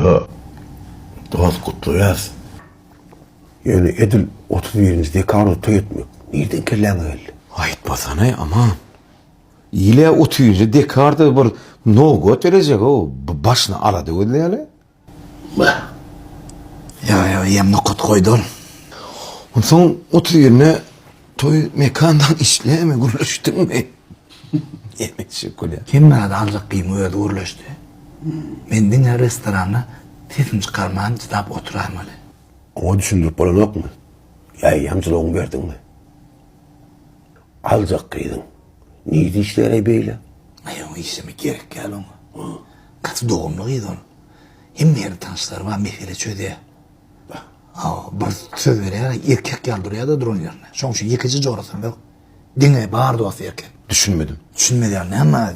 Bolýa dost gutlaýas. Ýöne edil 31-nji dekabrda toý etmek nirden kelläňe geldi? Aýtmasana Aman. Ile 31-nji dekabrda bir nowgot berejek-ow, başyna alada gözleýärler. Bah. Ýa ýa ýem nokat goýdy ol. Onsoň 31-ine toý mekandan işleýärmi, gürleşdiňmi? Ýemek bolýar. Hemme zady aljak gyzyň özi gürleşdi. Men diňe restoranda sesimi çykarman çydap oturaýmaly. Oňa düşündirip bolanokmy? Ýa eýýäm jylawyňy berdiňmi? Aljak gyzyň nirde işleýär-eý beýle? Aý oňa işlemek gerek däl oňa. Gaty dogumly gyz ol. Hemme ýerde tanyşlary bar, mesele çözýär. Hawa, bir söz berýär, erkek ýaly durýar-da duran ýerinde. Şoň üçin ýekeje jorasam ýok. Diňe bar dosty erkek. Düşünmedim. Düşünmez ýaly näme?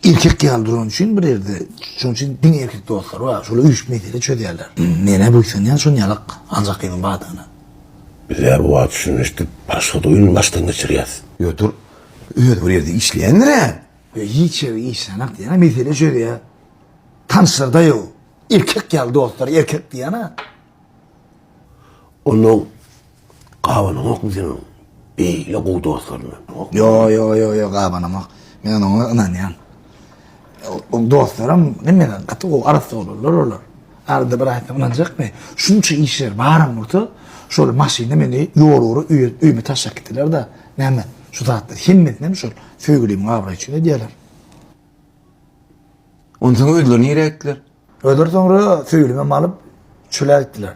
Erkek ýaly duran üçin bir ýerde, şoň üçin diňe erkek dostlary bar. Şolar üýşüp mesele çözýärler. Men-ä buýsanýan şon ýalak aljak gyzyň bardygyna. Biz-ä bu wagt düşünişdik, başga duýgyny başdan geçirýäs. Ýo dur, özi bir ýerde işleýändir-ä. Ýo hiç ýerde işlänok diýýän-ä, mesele çözýär. Tanyşlary daýaw. Erkek ýaly dostlary erkek diýýän-ä. Onnoň gabanaňokmy sen onuň beýle gowy dostlaryna? Ýo, ýo, ýo, ýo, gabanamok. Men oňa ynanýan. Oň dostlaram hemmeler gaty gowy arassa oglanlar olar. Arada bir aýtsam ynanjakmy? Şunça işleri baram bolsa, şol maşynda meni ýol ugra öýe öýüme taşlap gitdiler-de. Näme, şu zatlary hemmesinem şol söýgülimiň abraýy üçin edýärler. Onsoň özleri nirä gitdiler? Özleri soňra söýgülimem alyp çöle gitdiler.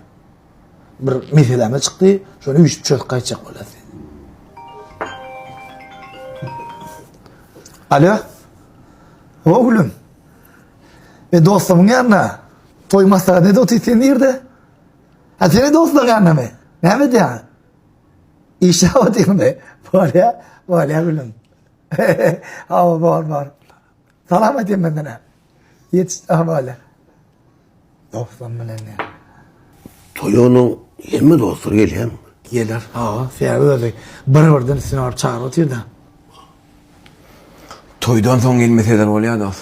Bir meselämiz çykdy, şony üýşüp çözüp gaýtjak bolýas. Alo. O gülüm. Men dostumyň ýanynda. Toý maslahat edip otyr, sen nirde? Ha seni dostlaryň ýanyndamy? Näme edýäň? Işläp otyrmy? Bolýa, bolýa gülüm. Hawa, bor, bor. Salam aýtayım menden. Ýetiş, ha bolýa. Dostum bilen ýa. Toýa onuň hemme dostlary gelýärmi? Geler, hawa, sebäbi özi bir-birden üstüne baryp çagyryp otyr-da. Toýdan soň gelmeseler bolýar dost.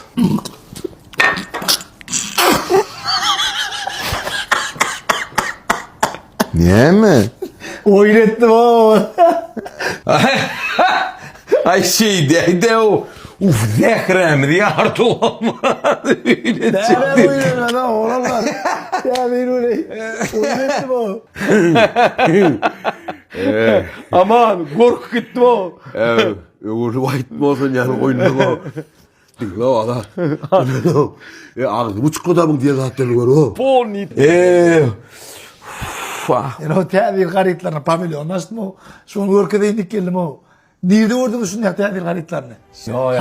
Näme? Oýun etdim o. Ay şey de o. Uf zährämizi ýardy Öýle Näme çykdy. oýun lan oglanlar? Ýa men öyle. Oýun etdim o. Aman gorky gitdi o. Öwürlip aýtmasyn ýaly oýunda o. Diňle ala. E agzymy çykadamyň diýen zatlary gör o. Polny. Eee. Men o täze harytlaryny pawilýon açdym o. Şony görkezeýin diýip geldim o. Nirde gördüňiz şunday täze harytlaryny?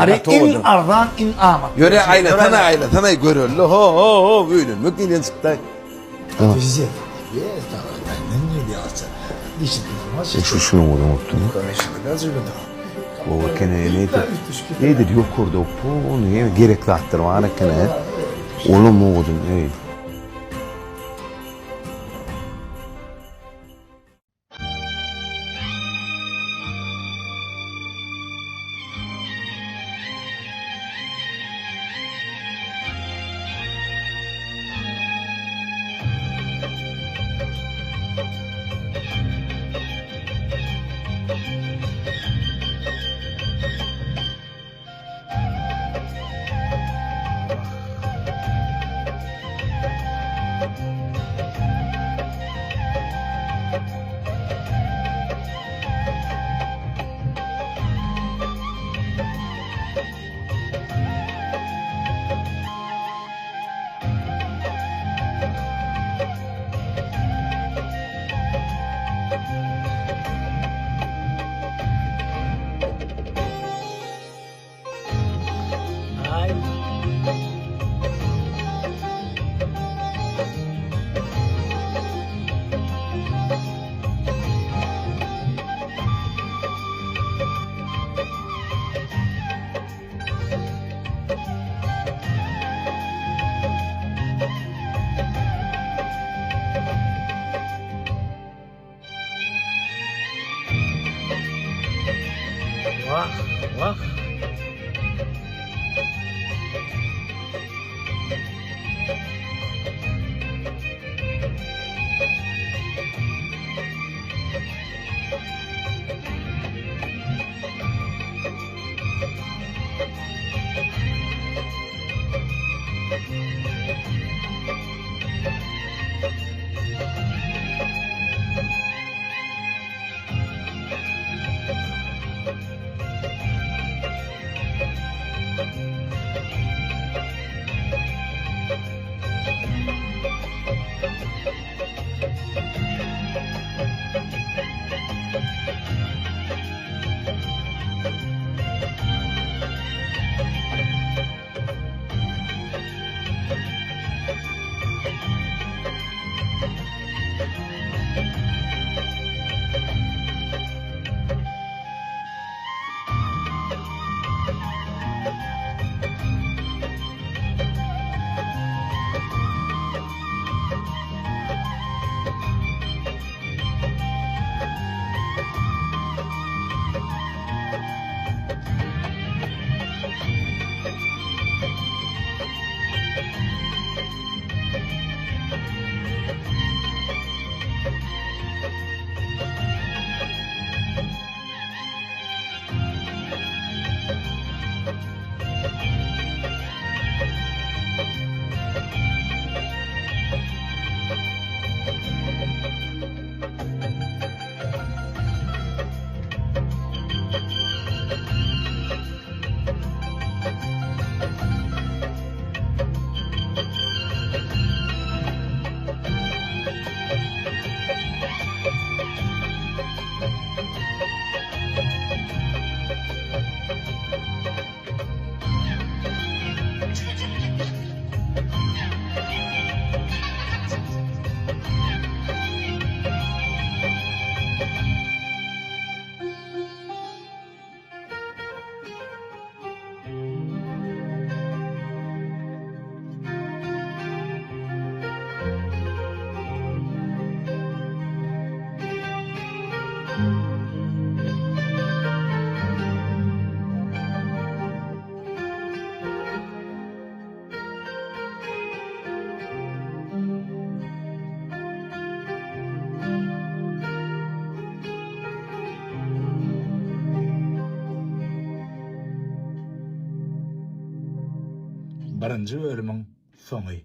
Haryt iň arzan, iň amatly. Ýöre aýlasana, aýlasana göreli. Ho, ho, ho, öýlenmek diýlen çykdy. Şu şunuň özüň otduň. Gowy eken, neýdi? Neýdi ýokarda polny gerek zatlar bar eken. Olam owadan, eý. Birinji bölümiň soňy.